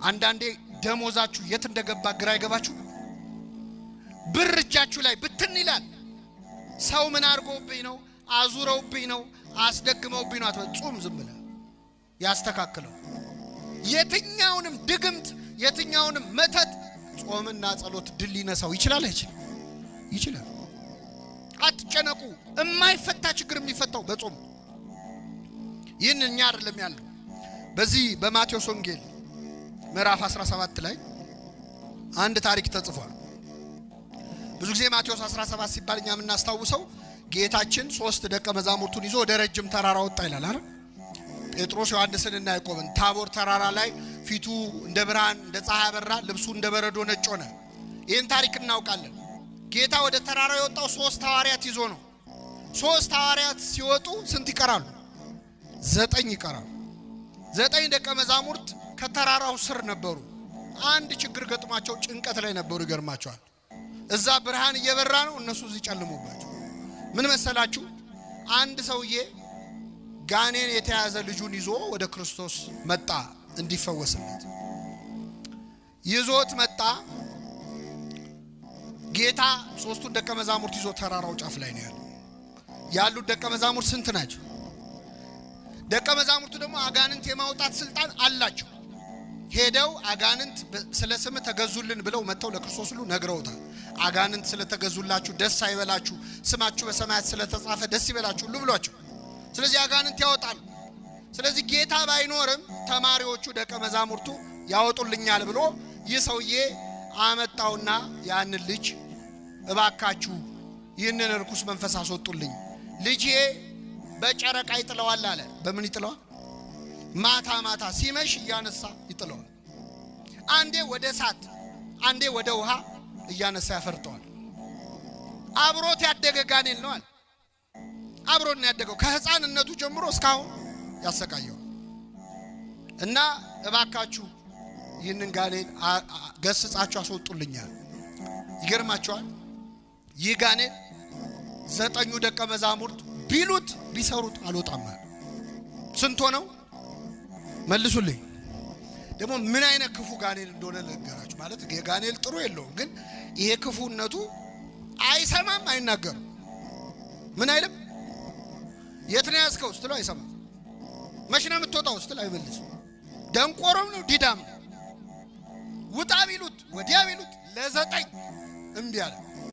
አንዳንዴ ደሞዛችሁ የት እንደገባ ግራ ይገባችሁ። ብር እጃችሁ ላይ ብትን ይላል። ሰው ምን አድርጎብኝ ነው፣ አዙረውብኝ ነው፣ አስደግመውብኝ ነው አትበል። ጹም፣ ዝም ብለህ ያስተካክለው። የትኛውንም ድግምት የትኛውንም መተት ጾምና ጸሎት ድል ሊነሳው ይችላል። አይችልም? ይችላል። አትጨነቁ። የማይፈታ ችግር የሚፈታው በጾም። ይህን እኛ አይደለም ያለው። በዚህ በማቴዎስ ወንጌል ምዕራፍ 17 ላይ አንድ ታሪክ ተጽፏል። ብዙ ጊዜ ማቴዎስ 17 ሲባል እኛ የምናስታውሰው ጌታችን ሶስት ደቀ መዛሙርቱን ይዞ ወደ ረጅም ተራራ ወጣ ይላል አይደል? ጴጥሮስ፣ ዮሐንስንና ያዕቆብን። ታቦር ተራራ ላይ ፊቱ እንደ ብርሃን እንደ ፀሐይ አበራ፣ ልብሱ እንደ በረዶ ነጭ ሆነ። ይህን ታሪክ እናውቃለን። ጌታ ወደ ተራራ የወጣው ሶስት ሐዋርያት ይዞ ነው። ሶስት ሐዋርያት ሲወጡ ስንት ይቀራሉ? 9 ይቀራሉ። 9 ደቀ መዛሙርት ከተራራው ስር ነበሩ። አንድ ችግር ገጥሟቸው ጭንቀት ላይ ነበሩ። ይገርማቸዋል። እዛ ብርሃን እየበራ ነው፣ እነሱ እዚህ ጨልሞባቸው። ምን መሰላችሁ? አንድ ሰውዬ ጋኔን የተያዘ ልጁን ይዞ ወደ ክርስቶስ መጣ እንዲፈወስለት። ይዞት መጣ። ጌታ ሶስቱን ደቀ መዛሙርት ይዞ ተራራው ጫፍ ላይ ነው ያለው። ያሉት ደቀ መዛሙርት ስንት ናቸው? ደቀ መዛሙርቱ ደግሞ አጋንንት የማውጣት ስልጣን አላቸው። ሄደው አጋንንት ስለ ስም ተገዙልን ብለው መጥተው ለክርስቶስ ሁሉ ነግረውታል። አጋንንት ስለተገዙላችሁ ደስ አይበላችሁ፣ ስማችሁ በሰማያት ስለተጻፈ ደስ ይበላችሁ ሁሉ ብሏቸው። ስለዚህ አጋንንት ያወጣሉ። ስለዚህ ጌታ ባይኖርም ተማሪዎቹ ደቀ መዛሙርቱ ያወጡልኛል ብሎ ይህ ሰውዬ አመጣውና ያንን ልጅ እባካችሁ ይህንን ርኩስ መንፈስ አስወጡልኝ፣ ልጄ በጨረቃ ይጥለዋል አለ። በምን ይጥለዋል? ማታ ማታ ሲመሽ እያነሳ ይጥለዋል። አንዴ ወደ እሳት አንዴ ወደ ውሃ እያነሳ ያፈርጠዋል። አብሮት ያደገ ጋኔን ነው አለ። አብሮት ነው ያደገው ከሕፃንነቱ ጀምሮ እስካሁን ያሰቃየዋል። እና እባካችሁ ይህንን ጋኔን ገስጻችሁ አስወጡልኛል። ይገርማቸዋል። ይህ ጋኔን 9ኙ ደቀ መዛሙርት ቢሉት ቢሰሩት አልወጣም አለ። ስንት ሆነው? መልሱልኝ። ደግሞ ምን አይነት ክፉ ጋኔን እንደሆነ ልንገራችሁ። ማለት የጋኔን ጥሩ የለውም፣ ግን ይሄ ክፉነቱ አይሰማም፣ አይናገርም። ምን አይልም። የት ነው ያዝከው ስትለው አይሰማም። መቼ ነው የምትወጣው ስትል አይመልስም። ደንቆሮም ነው ዲዳም ነው። ውጣ ቢሉት ወዲያ ቢሉት ለ9 እምቢ አለ።